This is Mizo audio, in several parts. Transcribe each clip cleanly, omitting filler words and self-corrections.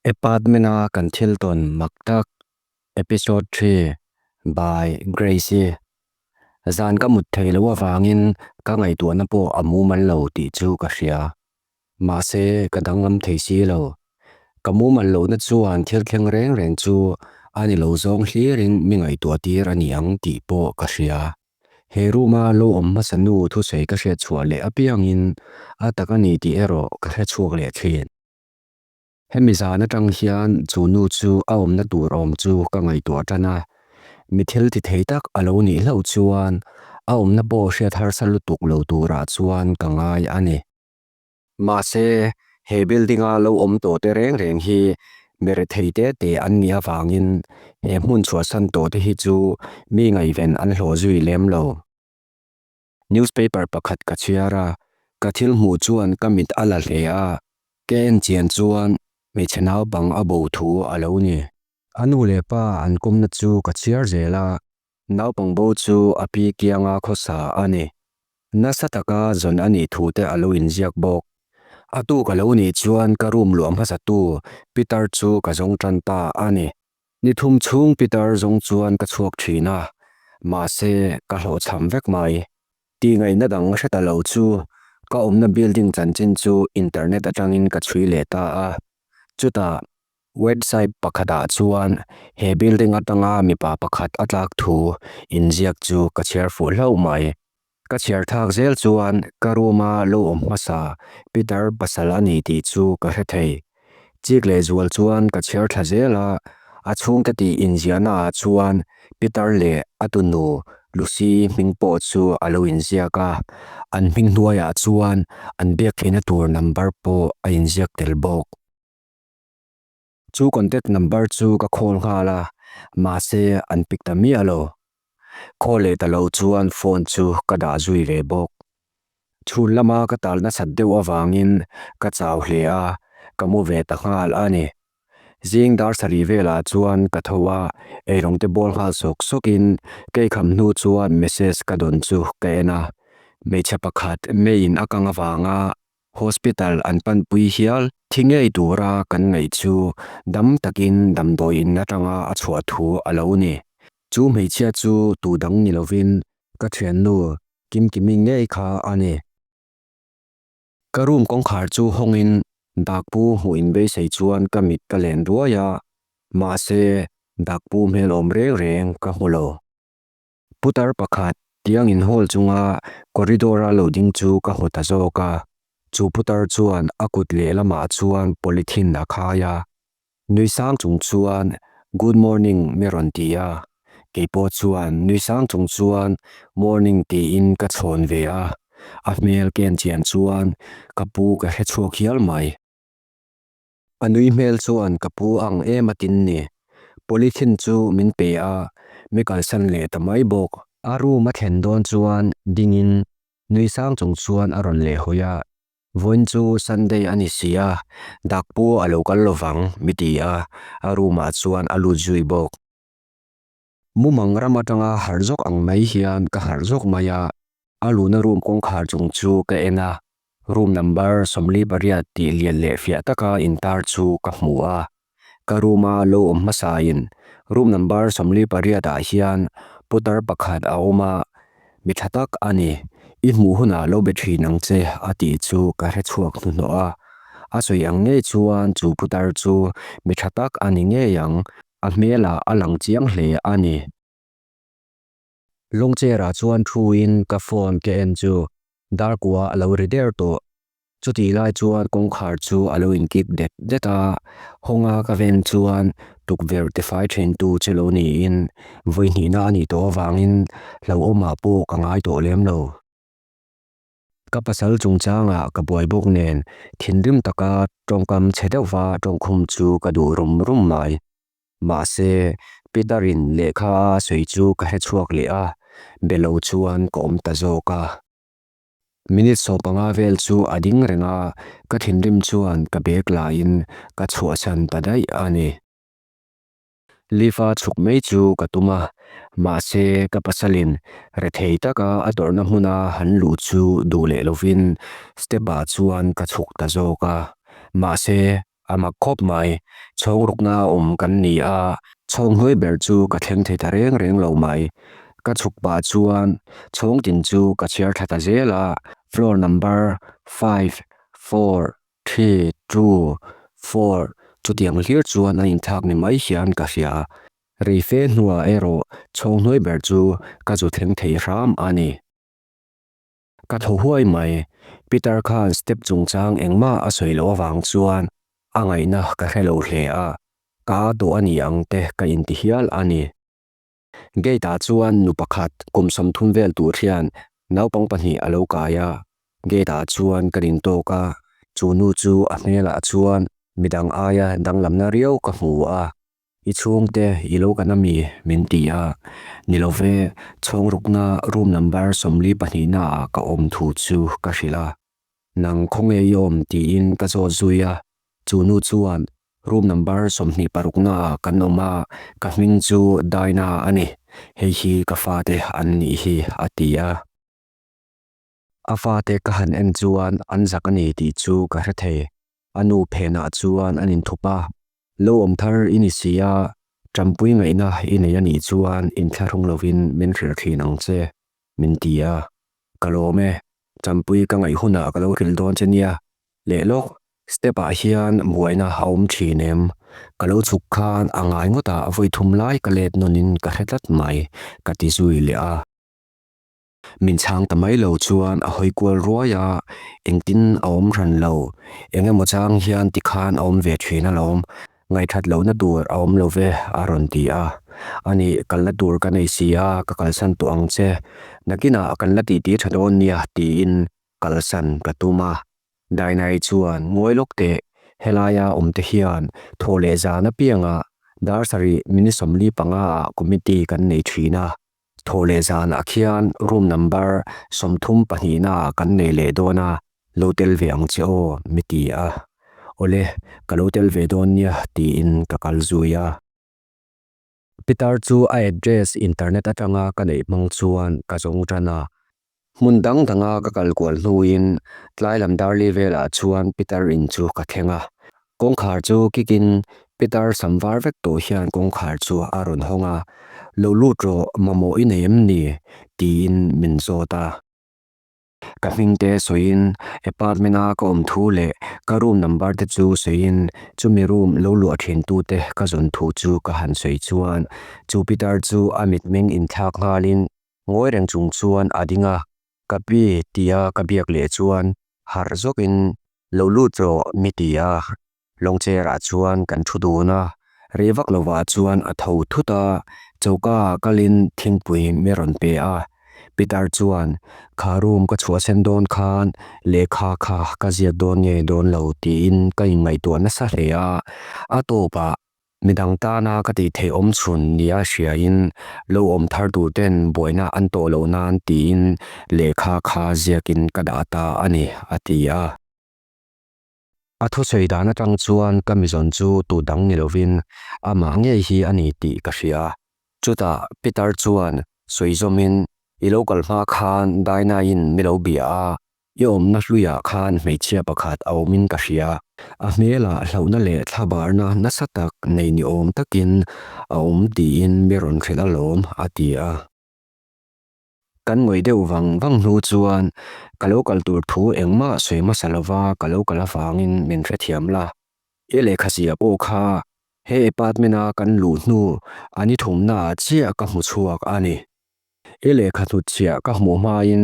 Apartment-a kan thil tawn mak tak Episode 3 by Grace-i. Zan ka mut thei loh avangin ka ngaihtuahna pawh a mumal lo tih chu ka hria. Mahse, ka danglam thei si lo. Ka mumal lohna chuan thil thleng reng reng chu a ni lo zawng hlirin mi ngaihtuah tir a ni ang tih pawh ka hria. He room-a lo awm hmasa nu thusawi ka hriat chhuah leh apiangin a tak a ni tih erawh ka hre chhuak leh thin. Hemi zan atang hian chu nu chu a awmna tur awm chu ka ngaihtuah tan a, mi thil ti thei tak a lo nih hlauh chuan a awmna pawh hriat harsa lutuk lo turah chuan ka ngai a ni. Mahse, he building-a lo awm tawh te reng reng hi mi rethei te te an nih avangin he hmun chhuahsan tawh te hi chu mi ngaihven an hlawh zui lem lo. Newspaper pakhat ka chhiar a, ka thil hmuh chuan ka mit a la hle a, ka en chian chuan hmeichhe naupang a bo thu a lo ni. A nu leh pa an kawmna chu ka chhiar zel a, naupang bo chu a pi kianga khawsa a ni. Nasa taka zawn a nih thu te a lo inziak bawk. A tuk a lo nih chuan ka room luah hmasatu Peter chu ka zawng tan ta a ni. Ni thum chhung Peter zawng chuan ka chhuak thin a, mahse ka hlawhchham vek mai. Tih ngaihna dang hre ta lo chu ka awmna building chanchin chu internet atangin ka chhui leh ta a. Chutah website pakhatah chuan he building atanga mipa pakhat a tlak thu inziak chu ka chhiar fuh hlauh mai. Ka chhiar thlak zel chuan ka room-a lo awm hmasa Peter pasal a ni tih chu ka hre thei. Chik leh zual chuan ka chhiar thla zel a, a chhungte tih inziahna ah chuan Peter leh a tunu Lucy hming pawh chu a lo inziak a, an hming hnuaiah chuan an biak theihna tur number pawh a inziak tel bawk. Chu contact number chu ka call nghal a, mahse an pick ta miah lo. Call leh ta lo chuan phone chu ka dah zui ve bawk. Chhun lama ka tal nasat deuh avangin ka chau hle a, ka mu ve ta nghal a ni. Zing dar sarih velah chuan ka tho a, eirawng te bawl nghal sawk sawkin keikham hnu chuan message ka dawn chu ka en a. Hmeichhe pakhat meiin a kang avanga Hospital an panpui hial. Thi ngei tura kan ngaih chu dam takin damdawi in atanga a chhuah thu a lo ni. Chu hmeichhia chu tu dang ni lovin ka thiannu Kimkimi ngei kha a ni. Ka room kawngkhar chu hawngin Dakpu hmuh inbeisei chuan ka mit ka len ruai a, mahse Dakpu hmel awm reng reng ka hmu lo. Putar pakhat tiang in hall chunga corridor a lo ding chu ka haw ta zawk a, chu putar chuan a kut lehlamah chuan polythene a khai a, nui sang chung chuan good morning mi rawn ti a, keipawh chuan nui sang chung chuan morning tiin ka chhawn ve a, a hmel ken chian chuan ka pu ka hre chhuak hial mai. A nui hmel chuan ka pu ang em a tin ni. Polythene chu min pe a, mi kalsan leh ta mai bawk. A room a thlen dawn chuan dingin nui sang chung chuan a rawn leh hawi a, Vawiin chu Sunday a ni si a, Dakpu a lo kal lovang mi ti a, a room ah chuan a lut zui bawk. Mumang ram atanga harh zawk ang mai hian ka harh zawk mai a, a luhna room kawngkhar chung chu ka en a, Room number 48 tih lian leh fiah taka intar chu ka hmu a, ka room-a lo awm hmasain room number 48 ah hian putar pakhat a awm a, mi tha tak a ni, i hmuh hunah lo be thin ang che a tih chu ka hre chhuak hnuhnawh a, a sawi ang ngei chuan chu putar chu mi tha tak a ni ngei ang, a hmelah a lang chiang hle a ni. Lawng chair ah chuan thuin ka phone ka en chu darkua a lo ri der tawh. Chutih lai chuan kawngkhar chu a lo inkik det det a, hawnga ka ven chuan tukverh tifai then tu che lo niin vawi hnihna a nih tawh avangin hlauhawmah pawh ka ngai tawh lem lo. Ka pasal chungchangah ka buai bawk nen thinrim taka tawngkam chhe deuhva tawngkhum chu ka duh rum rum mai. Mahse, Peter-in lehkha a sawi chu ka hre chhuak leh a, be lo chuan ka awm ta zawk a. Minute 15 vel chu a ding reng a, ka thinrim chuan ka bag laiin ka chhuahsan ta daih a ni. Lift-a chhuk mai chu ka tum a, mahse ka pasalin rethei taka a tawrhna hmuna han luh chu duh leh lovin step-ah chuan ka chhuk ta zawk a. Mahse. A mak khawp mai, chhawng rukna awm kan ni a, chhawng hnuai ber chu ka thleng thei ta reng reng lo mai. Ka chhuk pah chuan chhawng tin chu ka chhiar thla ta zel a, floor number five, four, three, two, four chutiang hlir chuan a inthlak ni mai hian ka hria. Rei fe hnuah erawh chhawng hnuai ber chu ka zu thleng thei hram a ni. Ka thaw huai mai, Peter khan step chungchang engmah a sawi loh avang chuan a ngaihna ka hre lo hle a, ka a dawh a ni ang te ka inti hial a ni. Gate ah chuan nu pakhat kum 30 vel tur hian naupang pahnih a lo kai a, gate ah chuan ka din tawk a, chu nu chu a hmelah chuan midang aia danglamna riau ka hmu a. I chhungte i lo kan a mi? min ti a. Ni lo ve, chhawng rukna room number 42 na ah ka awm thu chu ka hrilh a. Nang khawnge i awm tiin ka zawt zui a. Chu nu chuan room number 26 na ah kan awm a, ka hming chu Dinah a ni, hei hi ka fate an nih hi a ti a. A fate ka han en chuan an zak a ni tih chu ka hre thei. A nu phenah chuan an inthup a, Lo awm thar i ni si a, ṭampui ngaihna i nei a nih chuan inthlahrung lovin min hrilh ṭhin ang che, min ti a. Ka lawm e, ṭampui ka ngaih hunah ka lo hrilh dawn che nia. Leh lawk, step ah hian buaina a awm ṭhin em? Ka lo chhuk khan a ngai ngawtah vawi thum lai ka let nawnin ka hre tlat mai, ka ti zui leh a. Min chhang ta mai lo chuan a hawi kual ruai a, engtin a awm hran lo. Eng emaw chang hian tikhan a awm ve thin alawm, ngaihthat lohna tur a awm lo ve, a rawn ti a. Ani, kalna tur ka nei si a, ka kalsan tawh ang che. Nakinah kan la titi tha dawn nia, tiin kalsan ka tum a. Dainai chuan ngawi lawk teh, helaia awm te hian thaw leh zan apiangah dar sarih minute 45 ah committee kan nei thin a. Thaw leh zanah khian room number 32 naah kan nei leh dawn a, lo tel ve ang che aw, mi ti a. Awle, ka lo tel ve dawn nia tiin ka kal zui a. Pitar chu a address internet atanga ka neih hmang chuan ka zawng tan a. Hmun dang danga ka kal kual hnuin tlai lam darli velah chuan Pitar in chu ka thleng a. Kawngkhar chu kikin Peter sam var vek tawh hian kawngkhar chu a rawn hawng a, Lo lut rawh, mamawh i nei em ni? tiin min zawt a. Ka hming te sawiin apartment a ka awm thu leh ka room number te chu sawiin chumi room lo luah thin tu te ka zawn thu chu ka han sawi chuan chu Peter chu a mitmeng inthlak nghalin ngawi reng chung chuan a ding a, Ka pi tia ka biak leh chuan harh zawkin Lo lut rawh mi ti a, lawng chair ah chuan kan thu dun a, rei vak lovah chuan a tho thut a, choka ah kalin thingpui mi rawn pe a, Peter chuan kha room ka chhuahsen dawn khan lehkha kha ka ziak dawn nge dawn lo tiin ka inngaihtuah nasa hle a, a tawpah Midang tana ka tih theih awm chhun nia hriain lo awm thar tur ten buaina an tawh loh nan tiin lehkha kha ziakin ka dah ta a ni, a ti a. A thusawi dan atang chuan ka mizawn chu tu dang ni lovin amah ngei hi a ni tih ka hria. Chutah Peter chuan sawi zawmin, I lo kal hma khan Dinah-in mi lo bia a, I awmna hluiah khan hmeichhia pakhat a awmin ka hria. A hmelah hlauhna leh thlabarna nasa tak nei ni awm takin a awm tiin mi rawn hrilh alawm, a ti a. Kan ngawih deuh vang vang hnu chuan ka lo kal tur thu engmah sawi hmasa lova ka lo kal avangin min hrethiam la. I lehkha zia pawh kha he apartment-a kan luh hnu a ni thumnaah chiah ka hmu chhuak a ni. I lehkha hnutchhiah ka hmuh hmain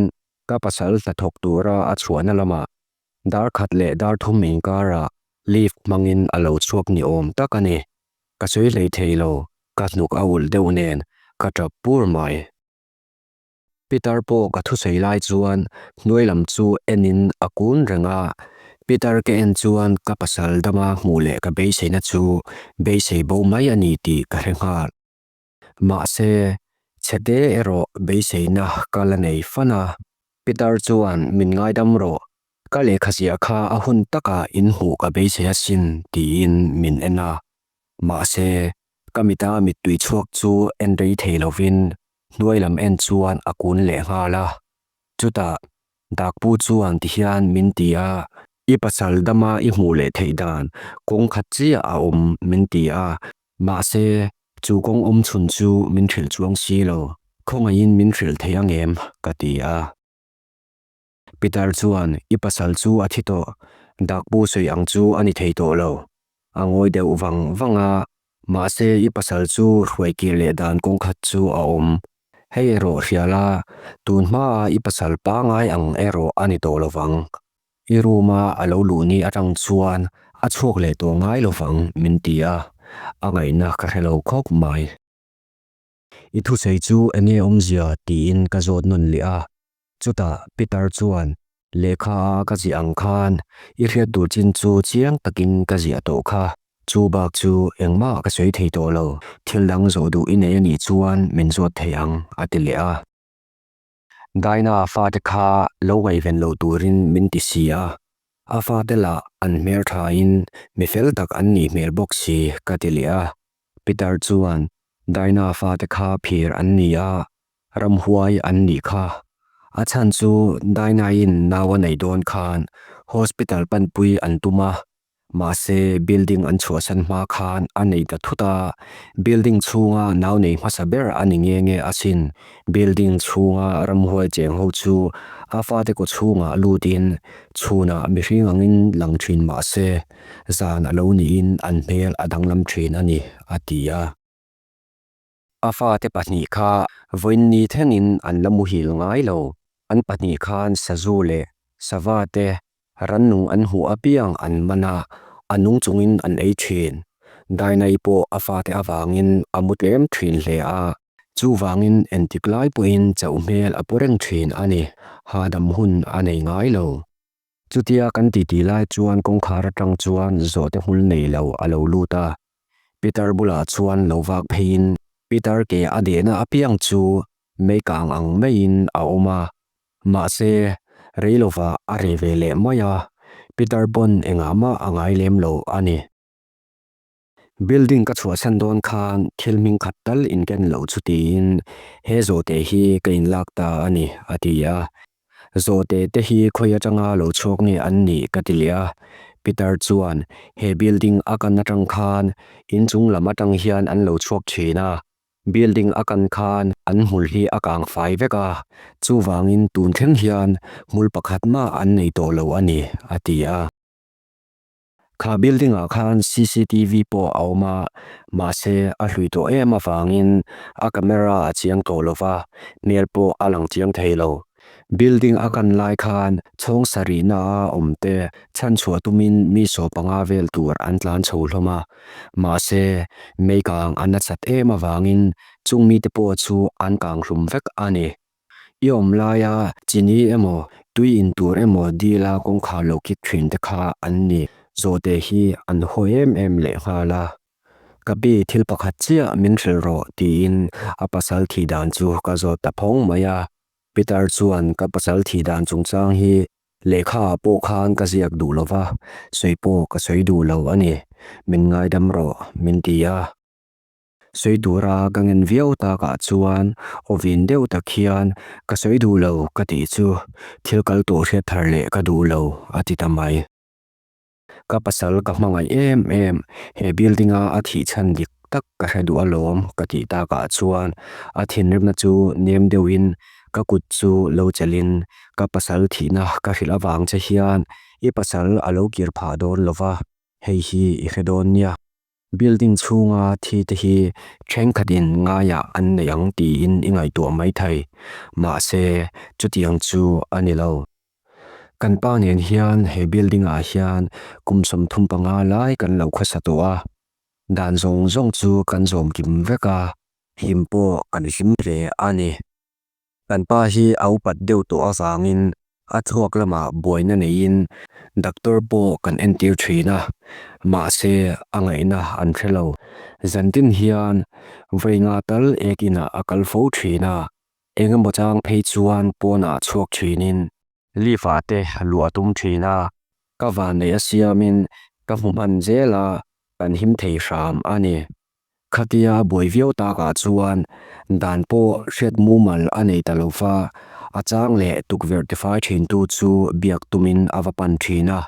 ka pasal hnathawk tura a chhuahna lamah dar khat leh dar thum inkarah lift hmangin a lo chhuak ni awm tak a ni. Ka sawi hlei thei lo, ka hnuk a ulh deuh nen ka tap pur mai. Peter pawh ka thusawi lai chuan hnuai lam chu enin a kun reng a, Peter ka en chuan ka pasal dama hmuh leh ka beiseina chu beisei bo mai a ni tih ka hre nghal. Mahse, chhete erawh beiseina ka la nei fan a. Peter chuan min ngaidam rawh, ka lehkha ziah kha a hun takah in hmuh ka beisei asin tiin min en a. Mahse, ka mita mittui chhuak chu en rei thei lovin hnuai lam en chuan a kun leh nghal a. Chutah, Dakpu chuan tihian min ti a. I pasal dama i hmuh leh theih dan kawng khat chiah a awm min ti a, mahse chu kawng awm chhun chu min hrilh chuang si lo, khawngaihin min hrilh thei ang em? ka ti a. Pitar chuan i pasal chu a thi tawh, dakpu sawi ang chu a ni thei tawh lo. A ngawi deuh vang vang a, mahse i pasal chu hruai kir leh dan kawng khat chu a awm. Hei erawh hria la, tun hmaa i pasal pangai ang erawh a ni tawh lo vang. I room a a lo luh ni atang chuan a chhuak leh tawh ngai lo vang min ti a, a ngaihna ka hre lo khawp mai. I thusawi chu enge awmzia tiin ka zawt nawn leh a, chutah Peter chuan lehkha a ka ziah ang khan i hriat tur chin chu chiang takin ka ziah tawh kha, chu bak chu engmah ka sawi thei tawh lo, thil dang zawh duh i nei anih chuan min zawt thei ang a ti leh a. Dinah fate kha lo ngaihven lo turin min ti si a, a fate lah an hmel thain mi fel tak an nih hmel bawk si ka ti leh a. Peter chuan Dinah fate kha phir an ni a, ramhuai an nih kha. A chhan chu Dinah-in nau a nei dawn khan hospital panpui an tum a, Mahse, building an chhuahsan hma khan a nei ta thut a, building chhunga nau nei hmasa ber a ni nge nge asin. Building chhunga ramhuai cheng ho chu a fate kaw chhungah lutin chhunah mihring angin lang thin mahse, zan a lo niin an hmel a danglam thin a ni, a ti a. A fate pahnih kha vawiinni thlengin an la muhil ngai lo. An pahnih khan sazu leh sava te rannung an hmuh apiang an man a, a nung chungin an ei thin. Dainai pawh a fate avangin a mu tlem thin hle a, chuvangin entik lai pawhin chauh hmel a pu reng thin a ni. Hahdam hun a nei ngai lo. Chutia kan titi lai chuan kawngkhar atang chuan zawhte hmul nei lo a lo lut a, Peter bulah chuan lo vak pheiin Peter ke a dehna apiang chu mei kang ang maiin a awm a, mahse rei lovah a reh ve leh mai a, Peter pawn engah mah a ngai lem lo a ni. Building ka chhuahsan dawn khan thil hming khat tal inken loh chu tiin he zawhte hi ka inlak ta a ni, a ti a. Zawhte te hi khawi atanga lo chhuak nge an nih ka ti leh a. Peter chuan he building a kan atang khan inchung lam atang hian an lo chhuak thin a, building a kan khan an hmul hi a kang fai vek a, chuvangin tun thleng hian hmul pakhat mah an nei tawh lo a ni, a ti a. Kha building ah khan cctv pawh a awm a, mahse a hlui tawh em avangin a camera a chiang tawh lo va, hmel pawh a lang chiang thei lo. Building a kan lai khan chhawng sarihna a awm te chhanchhuah tumin mi saw panga vel tur an tlan chho hlawm a, mahse mei kang a nasat em avangin chung mite pawh chu an kang hlum vek a ni. I awm laia chini emaw tui in tur emaw dila kawngkhar lo kik thin te kha an ni. Zawhte hi an haw em em leh nghal a. Ka pi thil pakhat chiah min hrilh rawh tiin a pasal thih dan chu ka zawt ta phawng mai a. Peter chuan ka pasal thih dan chungchang hi lehkha ah pawh khan ka ziak duh lo va, sawi pawh ka sawi duh lo a ni. Min ngaidam rawh min ti a. Sawi tura ka ngen viau takah chuan awvin deuh tak hian ka sawi duh lo ka tih chu thil kal tawh hriat thar leh ka duh lo a ti ta mai. Ka pasal ka hmangaih em em, he building a a thih chhan dik tak ka hre duh alawm ka tih takah chuan a thinrimna chu nem deuhin ka kut chu lo chelhin ka pasal thihna ka hrilh avang che hian i pasal a lo kir phah dawn lova hei hi i hre dawn nia. Building chhunga thi te hi thenkhatin ngaiah an nei ang tiin i ngaihtuah mai thei. Mahse, chutiang chu a ni lo. Kan pa nen hian he building ah hian kum 35 lai kan lo khawsa tawh a. Dan zawng zawng chu kan zawm kim vek a, hlim pawh kan hlim hle a ni. Kan pa hi a upat deuh tawh avangin a thluak lamah buaina neiin doctor pawh kan entir thin a, mahse a ngaihna an hre lo. Zantin hian vawi nga tal ek inah a kal fo thin a, engemaw chang phei chuan pawnah chhuak thinin lift ah te luah a tum thin a, ka vanneih a siamin ka hmu hman zel a, kan him thei hram a ni. Khatia buai viau takah chuan dan pawh hriat mumal a nei ta lo va. A chang leh tukverh tifai thintu chu biak tumin a va pan thin a,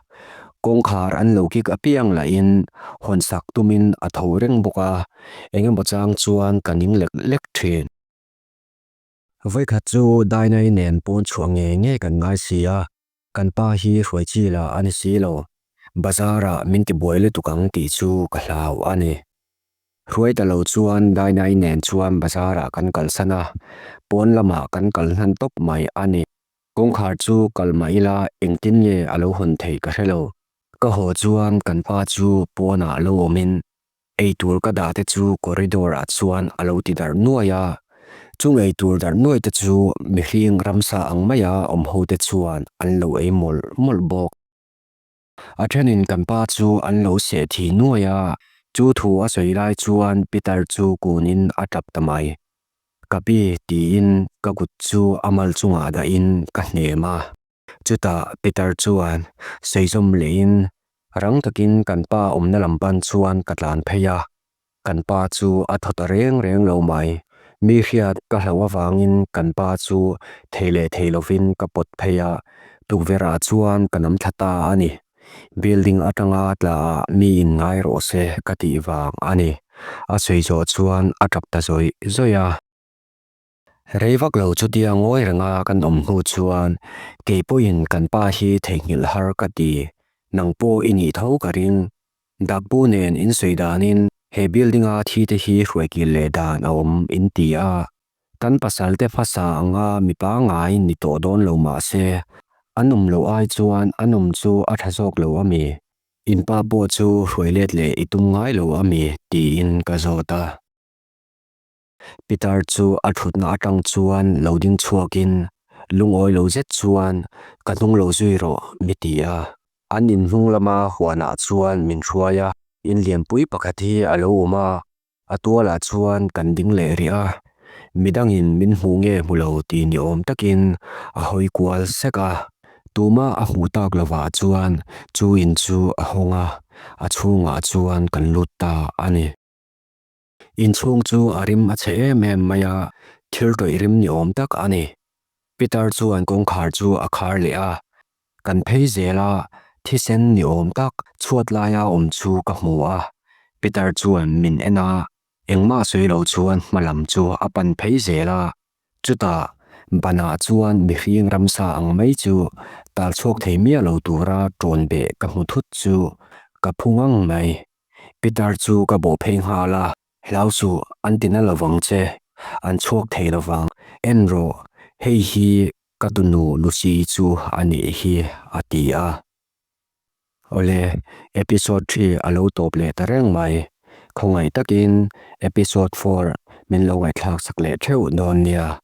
kawngkhar an lo kik apiang lahin hawnsak tumin a tho reng bawk a, engemaw chang chuan ka ning lek lek thin. Vawikhat chu Dainai nen pawn chhuah ngei ngei kan ngai si a, kan pa hi hruai chi la a ni si lo. Bazar ah min ti buai lutuk ang tih chu ka hlau a ni. Hruai ta lo chuan Dainai nen chuan bazar ah kan kalsan a, pawn lamah kan kal hnan tawp mai a ni. Kawngkhar chu kal mah ila engtin nge a lo hawn theih ka hre lo. Ka haw chuan kan pa chu pawnah lo awmin Eitur ka dah te chu corridor ah chuan a lo ti darh nuai a, chung eitur darh nuai te chu mihring ramsa ang maia awm ho te chuan an lo ei mawlh mawlh bawk. A thenin kan pa chu an lo seh thi nuai a, chu thu a sawi lai chuan Peter chu kunin a tap ta mai. Ka pi tiin ka kut chu a mal chungah dahin ka hnem a. Chutah Peter chuan sawi zawm lehin rang takin kan pa awmna lam pan chuan ka tlan phei a, kan pa chu a thaw ta reng reng lo mai. Mi hriat ka hlauh avangin kan pa chu thei leh thei lovin ka pawt phei a, tukverh ah chuan ka nam thla ta a ni. Building atanga tla ah mi in ngai rawh se ka tih vang a ni. A sawi zawh chuan a tap ta zawih zawih a. Rei vak lo chutia ngawi renga kan awm hnu chuan kei pawhin kan pa hi theihnghilh har ka ti, nang pawh i nih tho ka ring. Dakbu nen in sawi danin he building a thi te hi hruaikil leh dan a awm in ti a, kan pasal te hmasa anga mi pangngai ni tawh dawn lo mah se an awm loh ai chuan an awm chu a tha zawk lo a mi? In pa pawh chu hruai let leh i tum ngai lo a mi? tiin ka zawt a. Peter chu a thutna atang chuan lo ding chhuakin lungawi lo zet chuan ka hnung lo zui rawh mi ti a. An in hnung lama huanah chuan min hruai a, in lianpui pakhat hi a lo awm a, a tualah chuan kan ding leh rih a, midangin min hmuh nge hmu lo tih ni awm takin a hawi kual sek a, tuma a hmuh tak lovah chuan chu in chu a hawng a, a chhungah chuan kan lut ta a ni. Inchhung chu a rim a chhe em em mai a, thil tawih rim ni awm tak a ni. Peter chuan kawngkhar chu a khar leh a, kan phei zel a, thisen ni awm tak chhuat laia awm chu ka hmu a. Peter chuan min en a, engmah sawi lo chuan hma lam chu a pan phei zel a. Chutah banah chuan mihring ramsa ang mai chu tal chhuak thei miah lo tura ṭawn beh ka hmu thut chu ka phu ngang mai. Peter chu ka bawh phei nghal a, Hlau suh, an ti na lovang che, an chhuak thei lovang, en rawh, hei hi ka tunu Lucy chu a nih hi, a ti a. Awle, episode thi a lo tawp leh ta reng mai, khawngaih takin episode four min lo ngaihthlak sak leh theuh dawn nia.